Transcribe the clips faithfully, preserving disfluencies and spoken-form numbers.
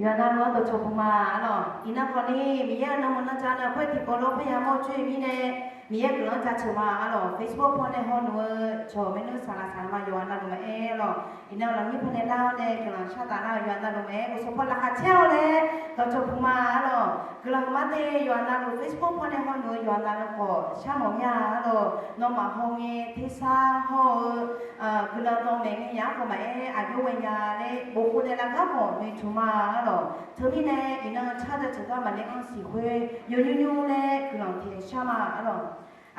Yawqha navluf-anr dawqcawq puq ma arlawq. Iqnan khawfni Miqyaer-euq nanmq nanjaq-anr nae khoer tiqkawv lof parya mawr coer-eu mirnae, Miqyaer guiqlanq-anr jaceuq ma arlawq. Facebook paw nae hawnuf-eu cawq maernmr saqlaq saqlaq ma yawqha navluf maqaer arlawq. Iqnan lafnyir paw nae lar-awr nae guiqlanq shar taf lar-eu yawqha navluf maqaer, uqsawq paw laqkhaq caer-awr laer dawqcawq puq ma arlawq. Guiqlanq heugar nae yawqha navluf Facebook paw nae hawnuf-eu yawqha navluf khawf shar mawf mir-a arlawq. Nawmaf hawngae tersar hawr-eu guiqlanq dawqmaeq ngae yaf-anr khawf maqaer, aqjox ghaenya laer bofkhof nae lavgar khawf noeqtmq ma arlawq. Teumirnae iqnan tsar jaceuq gar maqler-anr siq khoer yawnymr nymr laer guiqlanq taeq shar ma arlawq.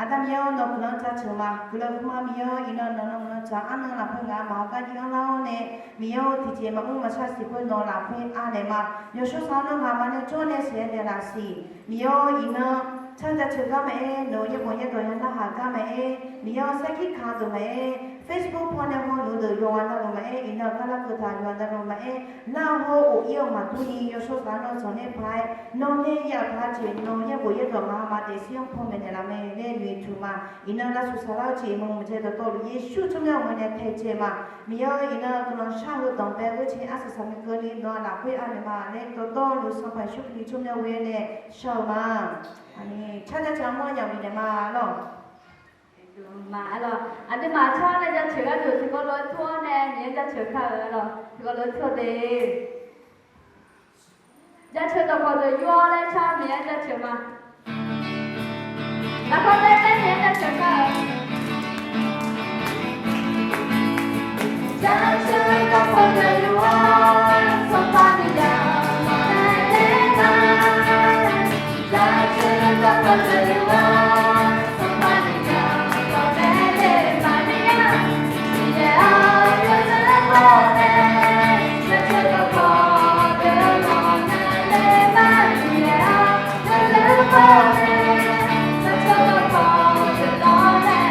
Aqda Miqyaer-awr, nawq guiqlanq jaceuq ma. Guiqlanq huiqma Miqyaer-awr, iqnan nawq nanmq nanjaq arnan lafkhoer ngaq-anr maqhawgar jir-anr lar-awr nae, Miqyaer-awr, tiqjeq maqmr maqshar siq khoer nawq lafkhoer anaeq ma. Yawshawr saflar-anr ngaqma nae jawr nae sheuqghae naeq laf siq. Miqyaer-awr, iqnan tsar jaceuq gar maqaer, nawq-euq yaerbof yaerdawq ya narhaq gar maqaer, Miqyaer-awr, sarkir kaq deuq maqaer, Facebook paw nae hawnuf-eu deuq yawqha navluf maqaer, iqnan gar larkeuv taq yawqha navluf maqaer, nar-eu hawr-eu of-ir-eu maqdur ni yawshawr saflar-anr zanqler paq-aer, nawr nae yaf paq-aer jeq nawq-euq yaerbof yaerdawq ngaq-anr maqdaef shir-anr panmaeq naeqlaf mae laer noeqtmq ma. Iqnan lavshuq saqlar-eu jeq maqmuiq dzae dawqtawvluf Yeqsur tsawrmyanr-eu ghawqmya nae taedzae ma. Miqyaer-awr, iqnan guiqlanq shar-eu danqbae ghoer cae arsaq saqmyav keuvni nawq-anr lafkhoer anaeq ma laer dawqtawvluf Sanqpaq Yeqsur Kali tsawrmyanr ghoer nae shar-eu ma. Aqmeq. Tsar jaceuq-anr mawr yamq bifnaeq ma lawq. Ma arlawq, aqduimaf tsar nae jaceuq gharduq tiqkawv lof-aer tur-awr nae Miqyaer jaceuq kar-euq arlawq, tiqkawv lof-aer tur-awr de. Jaceuq dawqkawq deuq yur-awr laer tsar Miqyaer jaceuq ma. Lafkawr tae tae Miqyaer jaceuq kar-euq. Jaceuq dawqkawq deuq yur-awr, Sanqpaq Miqyaer-anr mawrnaeq ler ma. Jaceuq dawqkawq deuq yur-awr, Sanqpaq Miqyaer-anr mawrnaeq ler ma. Miqyaer-anr yawzeu pawnae, jaceuq dawqkawq deuq mawrnaeq ler ma. Miqyaer-anr yawzeu pawnae, jaceuq dawqkawq deuq mawrnaeq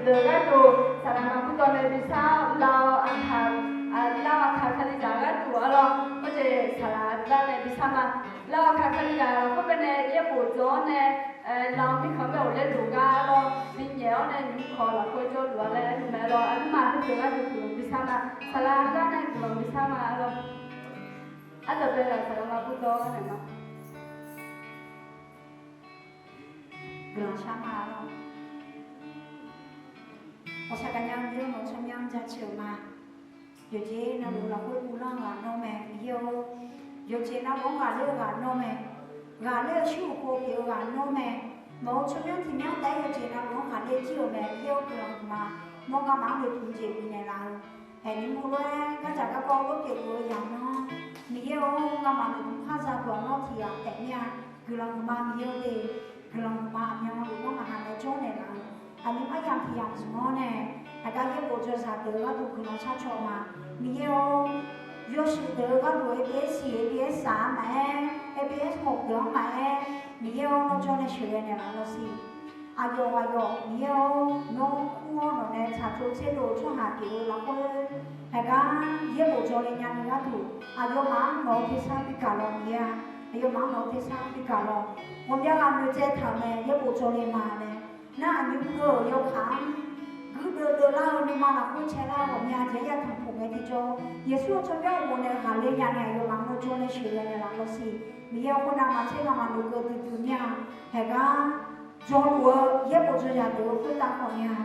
Deuq gharduq saqlaq maqbur dawv nae bi sar-awr, lar-awr aqkaq, lar-awr aqkaq Kalizaq gharduq arlawr, khoerjeq saqlaq lar nae bi sar ma. Lar-awr aqkaq Kalizaq lafkhoer bae nae yaerbof dzaw-awr nae, lar-awr mirkhanq bae ghofler luf gar arlawr, binyaef-awr nae nymq-mr kawq lafkhoer jawrluf-a laer aer-eu mae arlawr, aqduimaf heudeuq gharduq guiqlanq bi sar ma. Saqlaq lar nae guiqlanq bi sar ma arlawr. Ardawq bae-aq saqlaq maqbur dawv-awr naeq ma. Guiqlanq shar ma arlawr. Ghawqshaq gaqnya-eu Miqyaer-or, nawq-eu tsawrmyanr jaceuq-euq ma. Yawqjeq navluf lafkhoer uvlanr-eu ghaq nawr mae Miqyaer-or. Yawqjeq navluf-anr ghaqler-eu ghaq nawr mae. Ghaqler-eu shuir uqkhov pyeuf-eu ghaq nawr mae. Nawq-eu tsawrmyanr tiq myanr taef-aer yawqjeq navluf-anr ghaqler jir-euq mae Miqyaer-or, guiqlanq huiqma. Nawr ngamaf-anr noeqtmq jeq bifnaeq laf-eu, haeq nymr lor-aer gardzaq garkawv-eu lor pyeuf-eu yamq-anr, Miqyaer-or, ngamaf noeqtmq khar za dawq nawr tiq ghaq taef mir-a. Guiqlanq huiqma Miqyaer-or de. Guiqlanq huiqma aqmyanluf nawr ngaq haq nae jawrnaeq laf-eu, aqnyir aryamq tiq yamq zmq-awr nae, aqgar yaerbof dzaw zaq deuq-eu gharduq guiqlanq shar caw ma. Miqyaer-or, yawshuif deuq-eu gharduq ABS, ABS saq-anr maqaer, ABS hawq deuq-anr maqaer, Miqyaer-or, nawr jawr nae sheuqghae naeqlaf lawr siq. Aqyawf ghaq yawf Miqyaer-or, nawr kur-awr nawq nae tsaqtsov tser dov-eu tsawrhaq pyeuf-eu lafkhoer, aqgar yaerbof dzaw le nya-eu gharduq, aqyawfmaf-anr nawq-eu tersar bi gaq lawq Miqyaer-a. Aqyawfmaf-anr nawq-eu tersar bi gaq lawq. Ghawqmya ghaq noeqtsaev taq-euq mae yaerbof dzaw le ma laer. Nar aqnyir ur-eu yawkaq-anr guirdeuv deuvlar-eu nuima lafkhoer caelar-eu ghawqmya jeq-anr yatanq puq ngae tiqjawr, Yeqsur-euq tsawrmyanr ghofnaeq ghaqler nya nae aqyawfmaf-anr nawr jawr nae sheuqghae naeqlaf lawr siq. Miqyaer-or, khoernav maqtser ngamaf noeqkeuv duidui mir-a. Haeqgar jawrluf-eu yaerbof dzaw zaq deuq-eu khoertav khawf nya-a.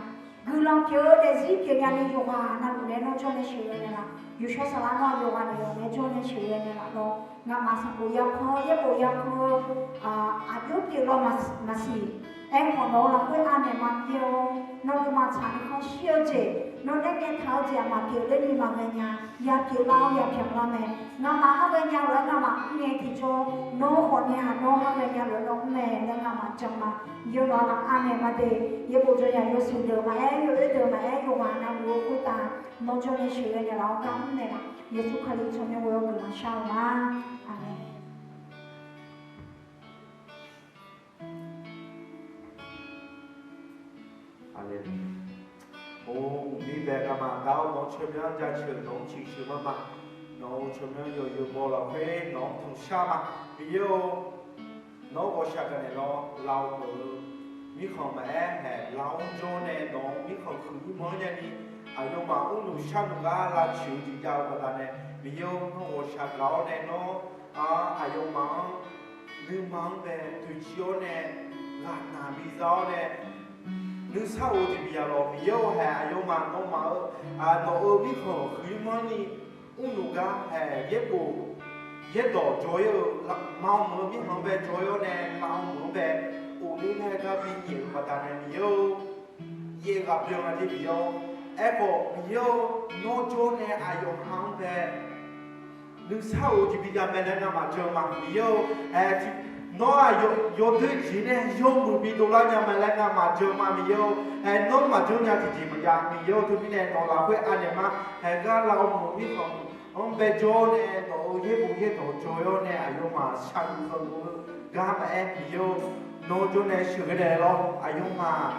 Guiqlanq pyeuf-eu daefzir pyeufnya ni yawqghaq navluf nae nawr jawr nae sheuqghae naeqlaf. Yawqshawr saflar nawr aqyawf ghaq naeq-awq nae jawr nae sheuqghae naeqlaf lawr. Ngamaf sanqbof yapan-eu yaerbof yapan-eu aqjox pyeuf lawr maqsiq. Aerkhawf nawq-eu lafkhoer anaeq ma Miqyaer-or, nawr nuima tsaq nuikhanr shir-eu jeq, nawr nae ngaeq taq-eu jeq aqmaf pyeuf ler ni maqghae nya. Yapyeuf lar-awr yapyanq lar mae. Ngamaf har ghaenya lof-aer ngamaf mr ngae tiqjawr, nawr khawf nae-aq nawr har ghaenya lof-aer nawr mr mae laer ngamaf jan ma. Yawqghaq navluf anaeq ma de. Yaerbof dzaw zaq yawshuif deuq maqaer, yawoer deuq maqaer, yawqghaq navluf-eu khoertav nawr jawr nae sheuqghae naeqlaf-awr gar mr naeqlaf. Yeqsur Kali tsawrmyanr ghoe-awr guiqlanq shar-eu ma. Aqmeq. Aqmeq. Or, uqmir bae ngamaf dar-awr nawq-anr tsawrmyanr jaceuq, nawq-anr ciqsheuq ma ma. Nawq-euq tsawrmyanr yawqyawq baw lafkhoer nawq-anr tanqshar ma. Miqyaer-or, nawr ghawqshaq gaqnaeq lawr lar-eu meuq-eu mirkhanq maqaer, haeq lar-anr jawr nae nawq-euq mirkhanq huiq mr manr nya ni, aqyawfmaf mrluf sharluf gar lavtsoeq-eu jeq jav-eu baqdanae, Miqyaer-or, nawr ghawqshaq gaq-awr nae nawr aqyawfmaf-anr nuima-anr bae toeqciv-awr nae, ghaqnaq biza-awr nae, nuisar of-eu jeq bi ya lawq. Miqyaer-or, haeq aqyawfmaf nawmaf-eu nawq-euq mirkhanq huiq mr manr ni mrluf gar haeq yaerbof yaerdawq jawr-ir-eu, maqmq-eu mirkhanq bae jawr-ir-awr nae, maqmq-anr bae of ler nae gar binyaef-eu baqdanae Miqyaer-or, yaef ghaq byan nga jeq Miqyaer-or. Aerkhawf Miqyaer-or, nawr jawr nae aqyawfmaf-anr bae nuisar of-eu jeq bi ya mae laer ngamaf jan ma Miqyaer-or. Aer, nawr-aq yawdoer jeq nae yawmuiq bi dovlar nya mae laer ngamaf jan ma Miqyaer-or. Aer, nawr maqjanr nya tiqjeq maqjav Miqyaer-or. Teumirnae nawq lafkhoer anaeq ma. Aer, gar lar-awr meuq mirkhanq-anr bae jawr-awr nae nawq-euq yaerbof yaerdawq jawr-awr nae aqyawfmaf shaqluf khanqluf-eu gar maqaer Miqyaer-or, nawr jawr nae sheuqghae naeq lawr. Aqyawfmaf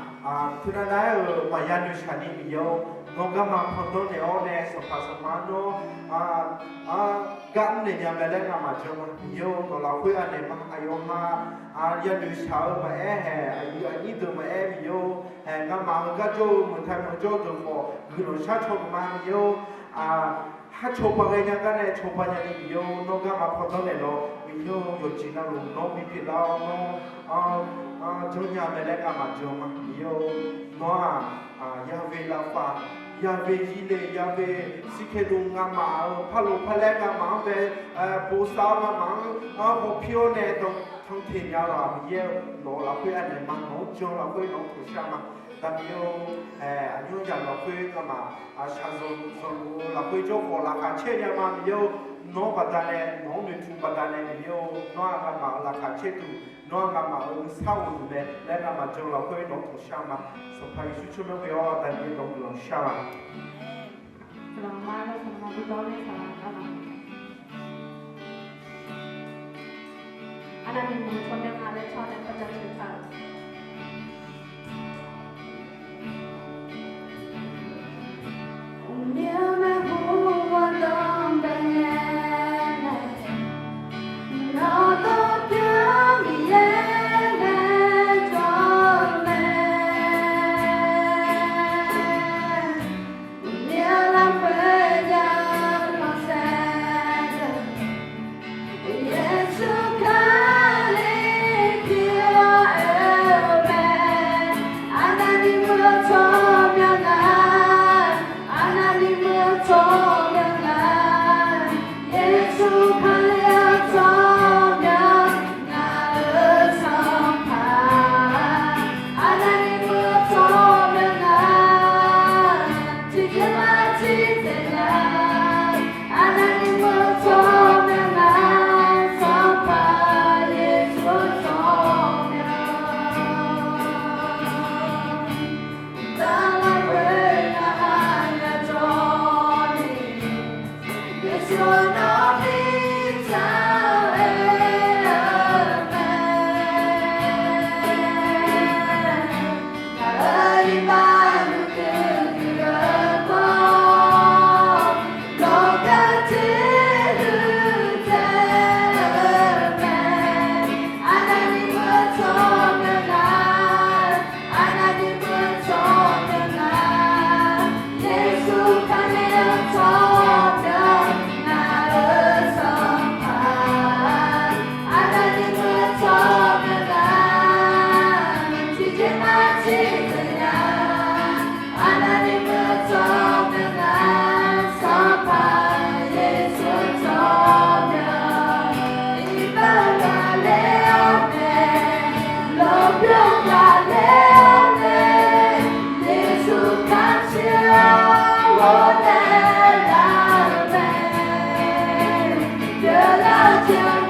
teunav nav-aer-euq maqya noeqshaq ni Miqyaer-or, nawr garma pandanr naeq-awr nae sanqpaq sanqma nawr gar mrnaeq nya mae laer ngamaf jan ma Miqyaer-or. Nawq lafkhoer anaeq ma. Aqyawfmaf ya noeqshaq-eu maqaer, haeq aqyuif aqnyir deuq maqaer Miqyaer-or, haeq ngamaf-euq gar jawr-eu meuq tae meuq jawr deuq khawf guiqlanq shar caw ma Miqyaer-or. Har cawba ghaenya gar nae cawba nya ni Miqyaer-or, nawr garma pandanr naeq lawr Miqyaer-or. Yawqjeq navluf nawr bipyeuf lar-awr nawr janrnya mae laer ngamaf jan ma Miqyaer-or. Nawr-aq, yabe lafpaf, yabe yirle, yabe sirkaev dov ngamaf-euq parloq parlaer ngamaf-anr bae bosav-awr ngamaf-anr ghawqpir-awr nae tanqteq nya-eu-aq Miqyaer-or. Nawq lafkhoer anaeq ma. Nawq-anr jan lafkhoer nawq-anr tanqshar ma. Daqmiq-or, aqnymr yamq lafkhoer ngamaf shaqzanq zanqluf-eu lafkhoer jawr khawf laqkhaq caer nya ma Miqyaer-or. Nawr baqdanae nawq-anr noeqtmq baqdanae Miqyaer-or, nawr-aq ngamaf-euq laqkhaq caerduq, nawr-aq ngamaf-euq nuisar ghofduq mae laer ngamaf jan lafkhoer nawq-anr tanqshar ma. Sanqpaq Yeqsur tsawrmyanr ghoe-awr daqmiq nawq-anr guiqlanq shar-a. Arnavni mq-eu tsawrmyanr nga laer tsawrhaq nae kawv jaceuq taq-euq.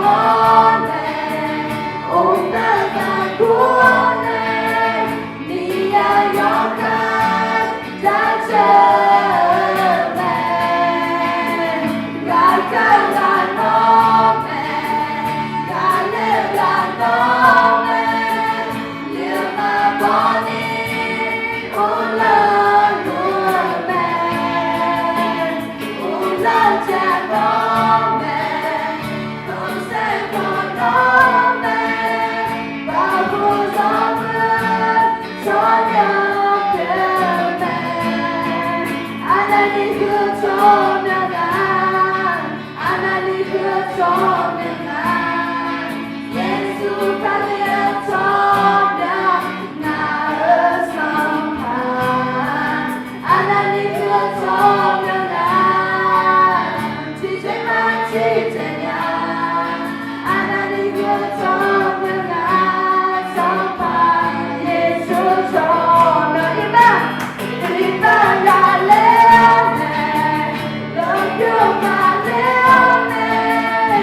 Awr nae, mqtav zaqgur-awr nae, Miqyaer yawkhav jaceuq mae, ghaqkhav ghaqnawr mae, ghaqler ghaqnawr mae, nuima bawni uvlanr luf mae, uvlanr jaqnawr mae, khanqsaer khanqnawr mae, baqbuq zawr-eu tsawrmyanr pyeuf mae, Aqnavni huiq-eu tsawrmyanr nar, Aqnavni huiq-eu tsawrmyanr nar, Yeqsur Kali-euq tsawrmyanr nar-eu Sanqpaq, Aqnavni huiq-eu tsawrmyanr nar, tiqjeq maqtiqjeq nya, Aqnavni huiq-eu tsawrmyanr nar, Sanqpaq Yeqsur tsawrmyanr iqbax, iqbax ghaqler-awr nae, dawqtsuif ghaqler-awr nae,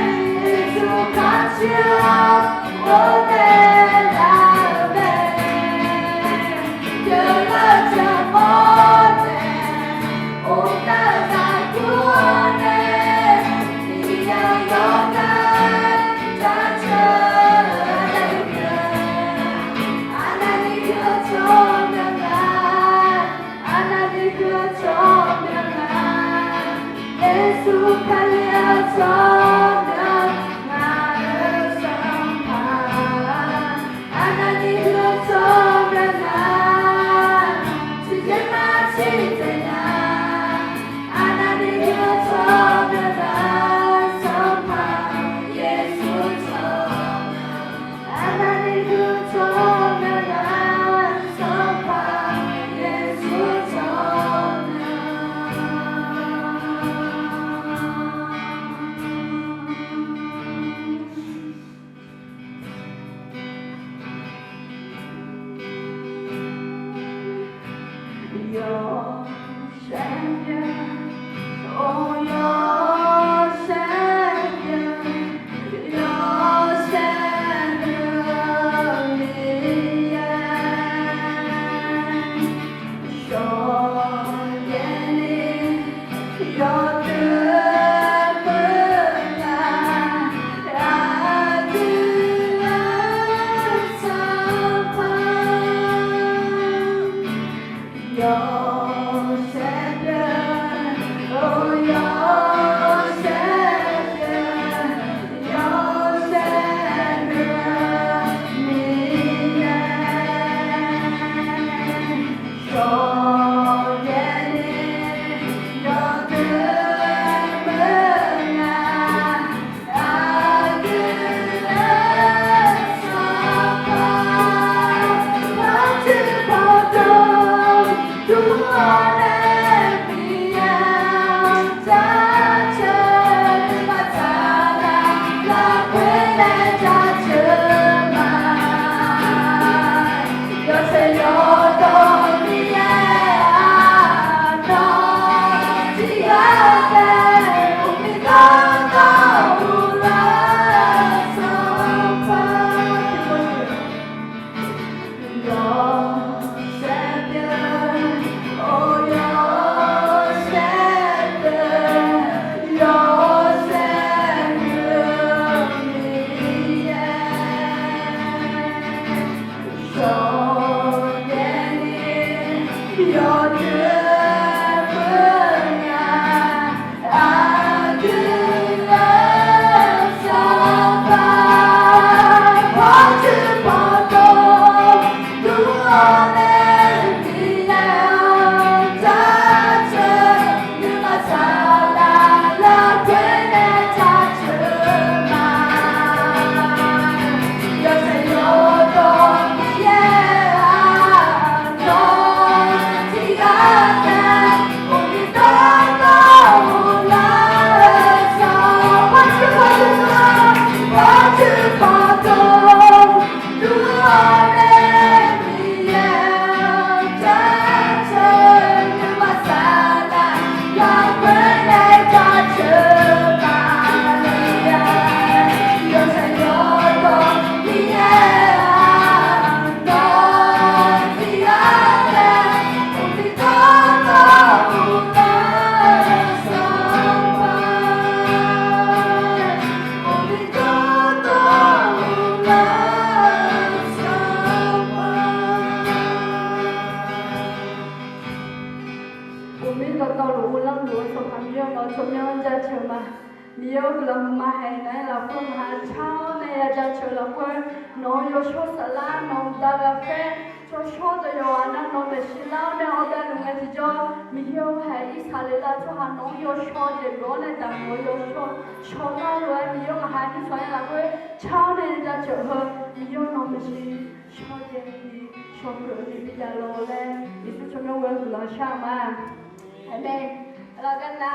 Ngaq-aer lafkhoer ngaq ha car-awr nae ya jaceuq lafkhoer, nawq-eu yawshawr saflar nawq-eu mqda ghaqkhaer tsawrshawr deuq yawqghaq nar nawq maeqshi lar-awr nae hawdav luf ngae tiqjawr, Miqyaer-or, haeq Irsaqleqlav tsawrhaq nawq-anr yawshawr jeq lof-awr nae daqmawf-eu yawshawr shawrlar lof-aer Miqyaer-or, ngaq ha nymrsanq-aer lafkhoer car-awr nae ya jaceuq heu Miqyaer-or, nawq maeqshi shawr jeq ni shawr keuv ni bijav lawq laer Yeqsur tsawrmyanr ghoe-anr guiqlanq shar-eu ma. Aqmeq. Lafkhoer nar